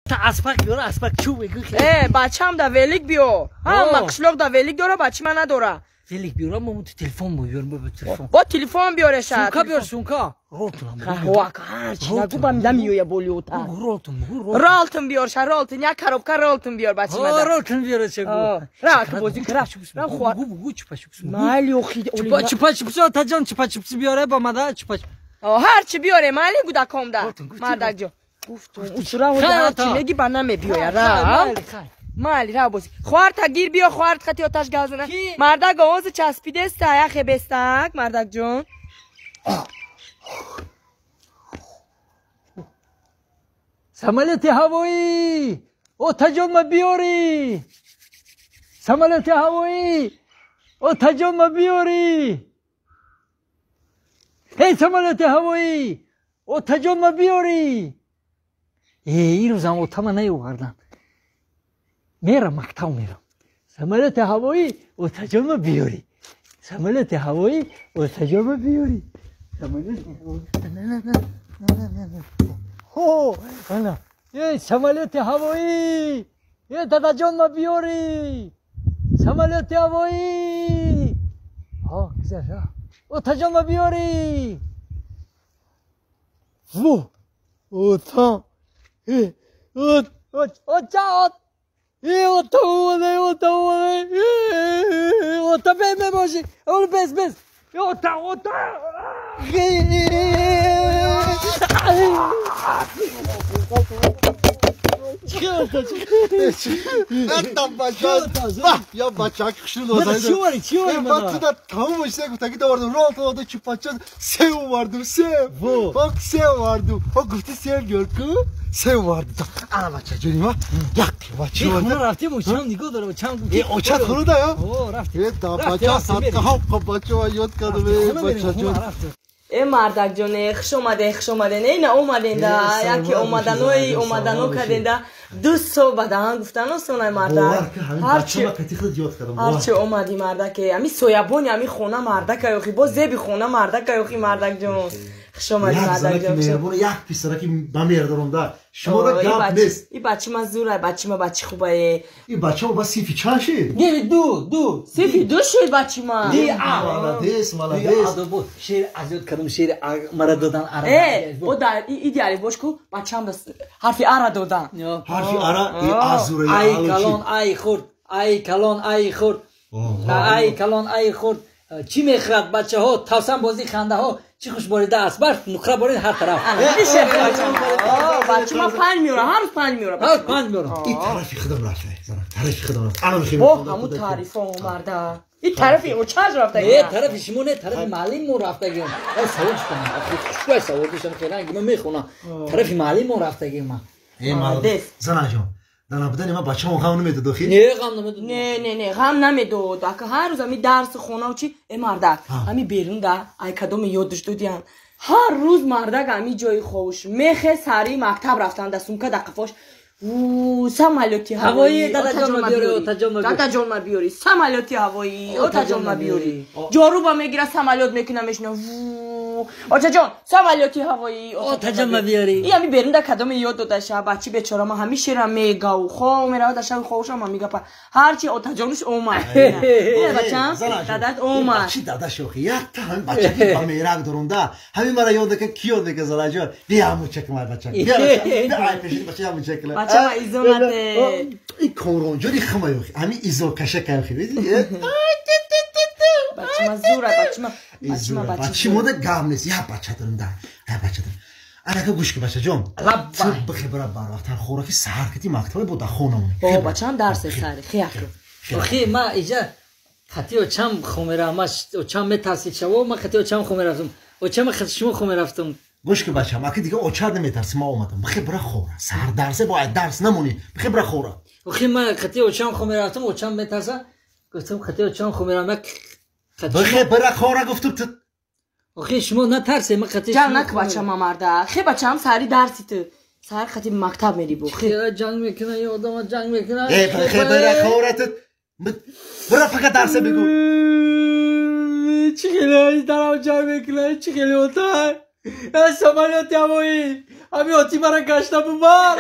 Та аспак биёр, аспак чӯ мегӯ. Э, бачам да велик биё. Ҳама қишлоқ да велик дора, бачи ман надора. Велик биёр, мо ту телефон биёр, мо телефон. Бо телефон биёреша. Сумка биёр, сумка. Ролтон. Ҳа, ҳарчи нагу ба намеоя болиота. Ролтон, Ролтон биёр, ша ролтон, як коробка ролтон биёр бачи ман. Ролтон биёр, ча гу. Ра, ки бозӣ кра. Ра хо. Гу гу чупа чупс. Майли охи. Чупа чупа чупс, таҷон чупа чупс биёре ба мада чупа. Ҳарчи биёре, майли гудакомда. Мардак ҷо. Гуфтум, усура ҳарчи меги ба намебиёя, ра. Майли, ра бозӣ. Хоҳарта гир биё, хоҳарт хати оташ газана. Мардак овози часпидеста, яхе бестак, мардак ҷон. Самолети ҳавоӣ! Отаҷон ма биёрӣ! Самолети ҳавоӣ! Отаҷон ма биёрӣ! Эй самолети ҳавоӣ! Отаҷон ма биёрӣ! Э, ирӯзам отама наёвардан. Мерам, мактаб мерам. Самолети ҳавоӣ, отаҷон ма биёрӣ. Самолети ҳавоӣ, отаҷон ма биёрӣ. Самолети ҳавоӣ. Хо, ана. Эй, самолети ҳавоӣ! Э, дадаҷон ма биёрӣ! Самолети ҳавоӣ! Ҳо, гузашт, отаҷон ма биёрӣ! Во! Ота! Э, от, от, оча, от! Э, ота омада, ота омада! Э, ота бе мебошӣ! Ол бес, бес! Ота, ота! Я бачак хушнуд озайда. Чӣ вари, чӣ вари? Ман туда тамом иштак гуфтаги довардум. Ролтон ода чупача сев вардум, сев. Бак сев вардум. Бак гуфти сев биёр ку? Сев вардум. Ана бача ҷони ма. Як бача. Хона рафтем, очам нигоҳ дорам, очам. Э, очат хона я? О, рафтем. Э, да бача садқа ҳам бача ва ёд кардам, э, бача ҷон. Э, мардак ҷоне, хуш омаден, хуш омаден. Э, на омаденда, яке омаданои омадано карденда. Ду сол ба даҳан гуфтан осонай мардак. Ҳарчи омадӣ мардаке, ами соябони ами хона мардака ёхи, боз зеби хона мардака ёхи мардак ҷон. Хуш омадӣ мардак ҷон. Меҳрубон як писараки ба меҳр даромда. Шумода гап нест. И бачи ма зурай, бачи ма бачи хубае. И бача ба синфи чанд шид? Не, ду, ду. Синфи ду шид бачи ма. Ди а. Молодец, молодец. Шеър аз ёд кардам, шеъри мара додан ара. Э, бо дар идеали бош ку бачам ҳарфи ара додан. Ҳарфи ара и азура. Ай калон, ай хурд, ай калон, ай хурд. Ай калон, ай хурд. Чӣ мехӯрад бачаҳо? Тавсан бозӣ хандаҳо. Чӣ хуш борида аст барф, нуқра борид ҳар тараф. Бача ма панҷ меёра, ҳар рӯз панҷ меёра. Ҳар панҷ меёра. И тарафи худам рафта, тарафи худам рафта. Ана мехоҳем. Бо ҳамун таърифо омарда. И тарафи очаж рафта. Не, тарафи шумо не, тарафи муаллим мо рафтагием. Ай савол шудам. Хушбай савол доштам, хеле ман мехонам. Тарафи муаллим мо рафтагием ман. Э, молодец. Занаҷон, дар набудани ман бачаам ғам намедод охи? Не, ғам намедод. Не, не, не, ғам намедод. Ака ҳар рӯз ами дарси хонау чи, э мардак, ами берун да, ай кадоме ёдш додиям. Ҳар рӯз мардак ами ҷои ховуш мехе сари мактаб рафтан да сумка да қафош. Самолёти ҳавоӣ, дадаҷон ма биёрӣ, самолёти ҳавоӣ, отаҷон ма биёрӣ. Ҷоруба мегира, самолёт мекуна, мешина. Очаҷон, самолёти ҳавоӣ, отаҷон ма биёрӣ. И ами берун да кадоме ёд додаша, бачи бечора ма ҳами шера мегав, хов мерава да шаби ховушам ма мегапа. Ҳарчи отаҷонуш омад. Бачам, дадат омад. Бачи дадаш охи, якта ҳами бачаки ба мерак дорумда. Ҳами мара ёд дека ки ёд дека занаҷон. Бия ҳамучак май бачак. Бия ай пеши бача ҳамучак. Бачама изонате. И комронҷони хама ёхи, ҳами изокашака ёхи, види? Бачима зура, бачима, бачима, бачи мода гап нест. Я бача дорам да, я бача дорам. Анака гӯш ки бачаҷон. Ту бихе бара барвақттар хӯраки саҳар кити мактаба бо да хона монӣ. О, бачам дарсе сари, хияку. Охи, ма иҷа хати очам хо меравам, ма очам метарсид шаво, ма хати очам хо мерафтам. Очам хати шумо хо мерафтам. Гӯш ки бачам, аки дига очар наметарси, ма омадам. Бихе бара хӯра. Саҳар дарсе бояд дарс намонӣ. Бихе бара хӯра. Охи, ма хати очам хо мерафтам, очам метарса. Гуфтам хати очам хо меравам, як бихе бара хӯра гуфтам ту. Охи, шумо натарсе, ма хати ҷанг нак бачама марда. Хе бачам сари дарси ту. Саҳар хати мактаб мери бу. Хе ҷанг мекуна, ё одама ҷанг мекуна. Э, бихе бара хӯра ту. Бара фақат дарсе бигӯ. Чӣ хеле дарав ҷанг мекуна, чӣ хеле отай. Э, самолёти ҳавоӣ. Ами оти мара гашта бубар.